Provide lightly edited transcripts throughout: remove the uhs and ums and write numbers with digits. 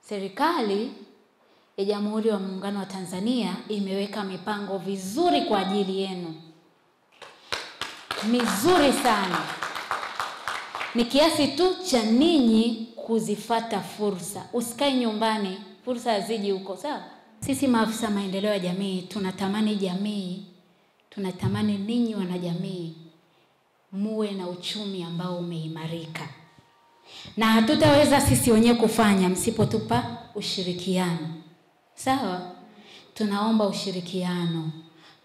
Serikali ya Jamhuri ya Muungano wa Tanzania imeweka mipango vizuri kwa ajili yenu, mizuri sana. Ni kiasi tu cha ninyi kuzifata fursa. Usikae nyumbani, fursa haziji huko, sawa? Sisi maafisa maendeleo ya jamii tunatamani jamii, tunatamani ninyi wanajamii muwe na uchumi ambao umeimarika. Na hatutaweza sisi wenyewe kufanya msipotupa ushirikiano. Sawa? Tunaomba ushirikiano.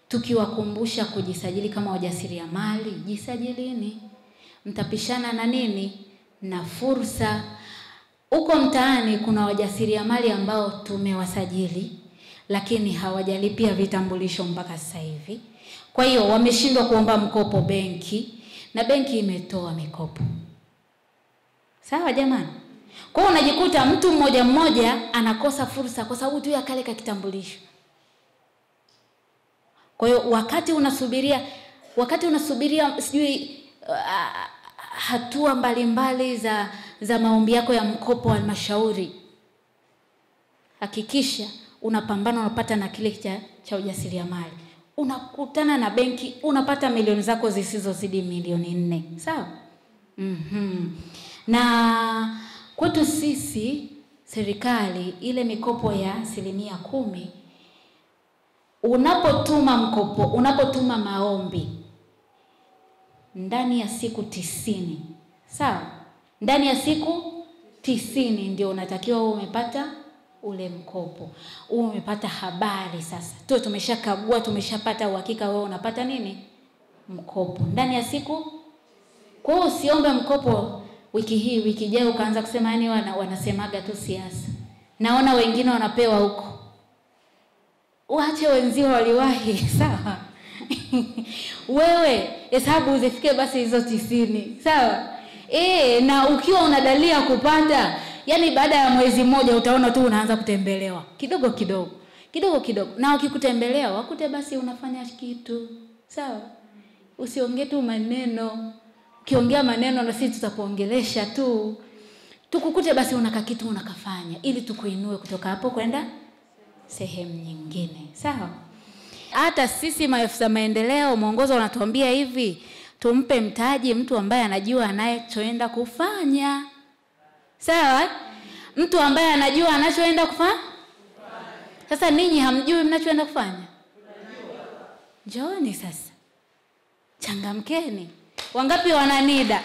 Tukiwakumbusha kujisajili kama wajasiriamali, jisajilini. Mtapishana na nini? Na fursa. Huko mtaani kuna wajasiriamali ambao tumewasajili, lakini hawajalipia vitambulisho mpaka sasa hivi. Kwa hiyo wameshindwa kuomba mkopo benki, na benki imetoa mikopo. Sawa jamani? Kwa hiyo unajikuta mtu mmoja mmoja anakosa fursa kwa sababu tu ya kale ka kitambulisho. Kwa hiyo wakati unasubiria sijui hatua mbalimbali za maombi yako ya mkopo wa halmashauri, hakikisha unapambana, unapata na kile cha ujasiriamali. Unakutana na benki, unapata milioni zako zisizozidi milioni 4. Sawa? Na kwetu sisi serikali ile mikopo ya 10%, unapotuma mkopo, unapotuma maombi ndani ya siku 90. Sawa? Ndani ya siku 90 ndio unatakiwa uwe umepata ule mkopo. Uwe umepata habari sasa. Tu tumeshakagua, tumeshapata uhakika wewe unapata nini? Mkopo. Ndani ya siku. Kwa hiyo usiombe mkopo wiki hii, wiki ijayo ukaanza kusema yani wanasemaga tu siasa. Naona wengine wanapewa huko. Waache wenzio waliwahi, sawa? Wewe hesabu zifike basi hizo 90, sawa? Na ukiwa unadalia kupata, yani baada ya mwezi mmoja utaona tu unaanza kutembelewa kidogo kidogo, kidogo kidogo. Na wakikutembelea wakute basi unafanya kitu, sawa? Usiongee tu maneno. Ukiongea maneno na sisi tutakuongelesha tu. Tukukute basi unaka kitu unakafanya ili tukuinue kutoka hapo kwenda sehemu nyingine, sawa? Hata sisi maafisa maendeleo mwongozo unatuambia hivi, tumpe mtaji mtu ambaye anajua anachoenda kufanya. Sawa? Mtu ambaye anajua anachoenda kufanya. Sasa ninyi hamjui mnachoenda kufanya? Njooni sasa. Changamkeni. Wangapi wana NIDA?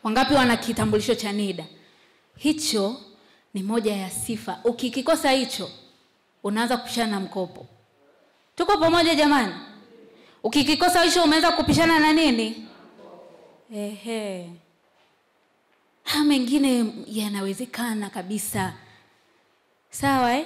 Wangapi wana kitambulisho cha NIDA? Hicho ni moja ya sifa. Ukikikosa hicho, unaanza kupishana na mkopo. Tuko pamoja jamani? Ukikikosa hicho umeanza kupishana na nini? Ehe. Ha, mengine yanawezekana kabisa. Sawa eh?